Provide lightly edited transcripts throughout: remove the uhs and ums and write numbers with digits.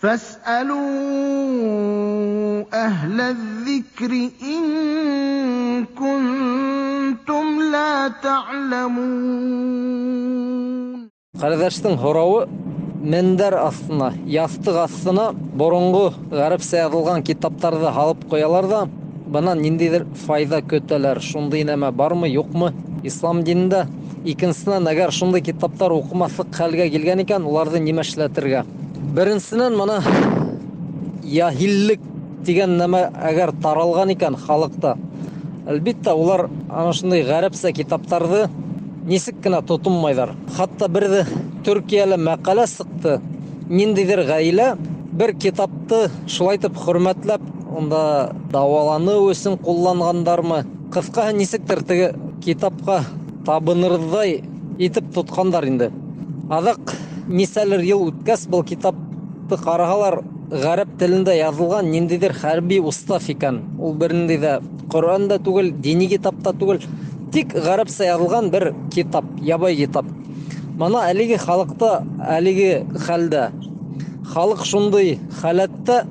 فاسألوا أهل الذكر إن كنتم لا تعلمون. Ҡәрҙәштең һорауы: мендәр аҫтына, яҫтыҡ аҫтына боронғо ғәрәпсә яҙылған китаптарҙы һалып ҡуялар ҙа, бынан ниндәйҙер файҙа көтәләр. Шундай нәмә бармы, юҡмы ислам динендә? Икенсенән, әгәр шундай китаптар уҡымаҫлыҡ хәлгә килгән икән, уларҙы нимә эшләтергә? Беренсенән, мына яһиллек тигән нәмә әгәр таралған икән халыҡта, әлбиттә, улар ана шундай ғәрәпсә китаптарҙы нисек кенә тотонмайҙар. Хатта берҙе Төркиәлә мәҡәлә сыҡты, ниндәйҙер ғаилә бер китапты шулайтып хөрмәтләп, унда дауаланыу өсөн ҡулланғандармы, ҡыҫҡаһы, нисектер теге китапҡа табынырҙай итеп тотҡандар инде. Аҙаҡ нисәлер йыл үткәс, был китапты ҡараһалар, ғәрәп телендә яҙылған ниндәйҙер хәрби устав икән. Ул бер ниндәй ҙә Ҡөрьән дә түгел, дини китап та түгел, тик ғәрәпсә яҙылған бер китап, ябай китап. Мына әлеге халыҡта әлеге хәлдә, халыҡ шундай халәттә,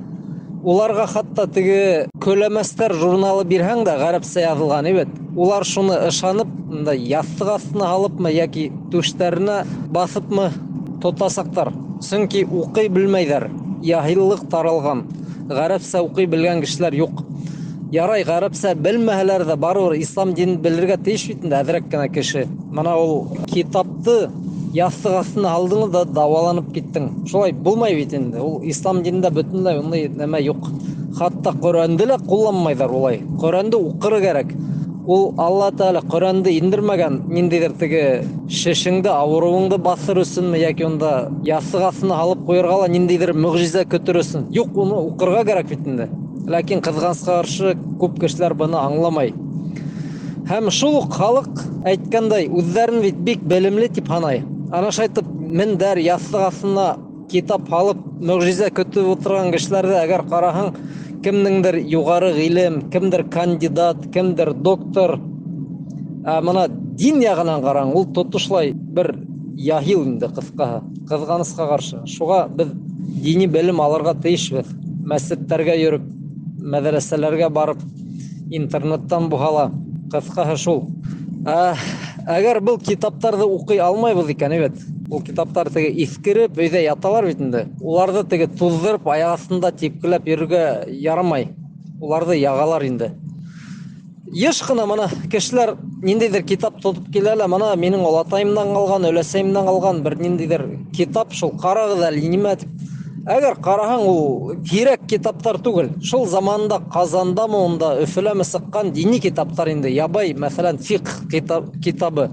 уларға хатта теге Көләмәстәр журналы бирһәң дә, ғәрәпсә яҙылған бит, улар шуны ышанып, мындай яҫтыҡ аҫтына һалыпмы йәки түштәренә баҫыпмы тотасаҡтар. Сөнки уҡый белмәйҙәр, яһиллыҡ таралған, ғәрәпсә уҡый белгән кешеләр юҡ. Ярай, ғәрәпсә белмәһәләр ҙә, барыбер ислам динен белергә тейеш бит инде әҙерәк кенә кеше. Мына ул китапты яҫтыҡ аҫтына һалдың да дауаланып киттең. Шулай булмай бит инде. Ул ислам динендә бөтөнләй ундай нәмә юҡ. Хатта Ҡөрьәнде лә ҡулланмайҙар улай. Ҡөрьәнде уҡыр кәрәк. Ул Алла Тәғәлә Ҡөрьәнде индермәгән ниндәйҙер теге шешеңде, ауырыуыңды баҫыр өсөнмө йәки унда яҫтыҡ аҫтына һалып ҡуйырға ла ниндәйҙер мөғжизә көтөр өсөн. Юҡ, уны уҡырға кәрәк бит инде. Ләкин ҡыҙғанысҡа ҡаршы күп кешеләр быны аңламай. Һәм шул уҡ халыҡ әйткәндәй, үҙҙәрен бит бик белемле тип һанай. Ана шайтып мендәр, яҫтыҡ аҫтына китап һалып мөғжизә көтөп ултырған кешеләрҙе әгәр ҡараһаң, кемдеңдер юғары ғилем, кемдер кандидат, кемдер доктор. Ә мына дин яғынан ҡараң, ул тотошлай бер яһил инде, ҡыҫҡаһы. Ҡыҙғанысҡа ҡаршы. Шуға беҙ дини белем алырға тейешбеҙ. Мәсеттәргә йөрөп, мәҙрәсәләргә барып, интернеттан булһа ла, ҡыҫҡаһы шул. Әгәр был китаптарҙы уҡый алмайбыҙ икән, бит, ул китаптар теге иҫкереп өйҙә яталар бит инде. Уларҙы теге туҙҙырып, аяҡ аҫтында типкеләп йөрөргә ярамай. Уларҙы яғалар инде. Йыш ҡына мына кешеләр ниндәйҙер китап тотоп килә лә, мына минең олатайымдан ҡалған, өләсәйемдән ҡалған бер ниндәйҙер китап, шул ҡарағыҙ әле, нимә тип. Әгәр ҡараһаң, ул һирәк китаптар түгел. Шул заманында Ҡазандамы, унда Өфөләме сыҡҡан дини китаптар инде. Ябай, мәҫәлән, фиҡһ китабы.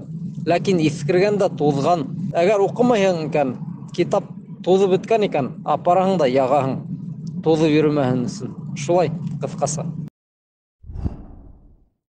Ләкин иҫкергән дә туҙған. Әгәр уҡымайһың икән, китап туҙып бөткән икән, апараһың да яғаһың. Туҙып йөрөмәһен өсөн. Шулай, ҡыҫҡаса.